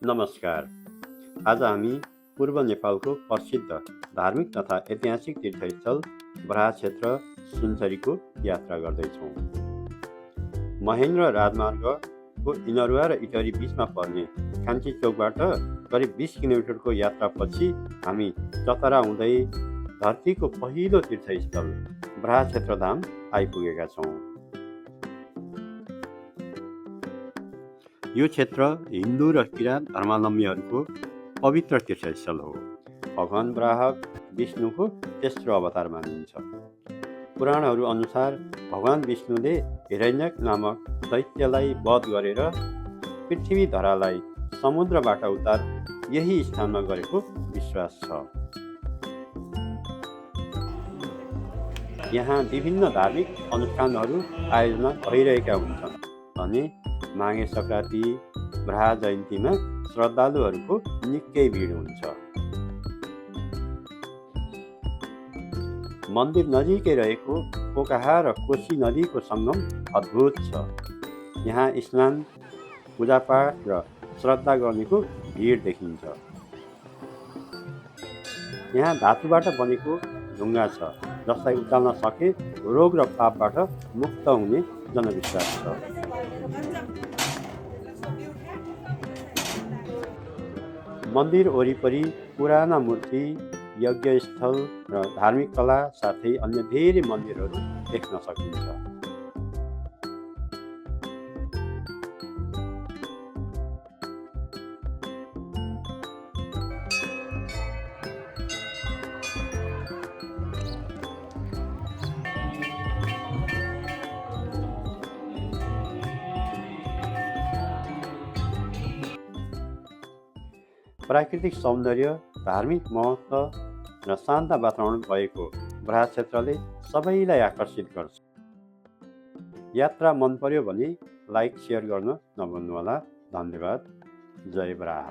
नमस्कार। आज हामी पूर्व नेपालको प्रसिद्ध धार्मिक तथा ऐतिहासिक तीर्थस्थल बराह क्षेत्र सुनसरीको यात्रा गर्दैछौँ। महेन्द्र राजमार्गको इनरुवा र इटहरी बिचमा पर्ने कान्छी चौकबाट करिब 20 किलोमिटरको यात्रापछि हामी चतरा हुँदै धरतीको पहिलो तीर्थस्थल बराह क्षेत्रधाम आइपुगेका छौँ। यो क्षेत्र हिन्दू र किराँत धर्मावलम्बीहरूको पवित्र तीर्थस्थल हो। भगवान बराह विष्णुको तेस्रो अवतार मानिन्छ। पुराणहरू अनुसार भगवान विष्णुले हिरण्यक नामक दैत्यलाई वध गरेर पृथ्वी धरालाई समुद्रबाट उद्धार यही स्थानमा गरेको विश्वास छ। यहाँ विभिन्न धार्मिक अनुष्ठानहरू आयोजना भइरहेका हुन्छन् भने माघे सङ्क्रान्ति बराह जयन्तीमा श्रद्धालुहरूको निकै भिड हुन्छ। मन्दिर नजिकै रहेको पोकाहा र कोशी नदीको सङ्गम अद्भुत छ। यहाँ स्नान, पूजापाठ र श्रद्धा गर्नेको भिड देखिन्छ। यहाँ धातुबाट बनेको ढुङ्गा छ जसलाई उचाल्न सके रोग र पापबाट मुक्त हुने जनविश्वास छ। मन्दिर वरिपरि पुराना मूर्ति, यज्ञस्थल र धार्मिक कला साथै अन्य धेरै मन्दिरहरू देख्न सकिन्छ। प्राकृतिक सौन्दर्य, धार्मिक महत्त्व र शान्त वातावरण भएको बराह क्षेत्रले सबैलाई आकर्षित गर्छ। यात्रा मन पर्यो भने लाइक, सेयर गर्न नभुल्नुहोला। धन्यवाद। जय बराह।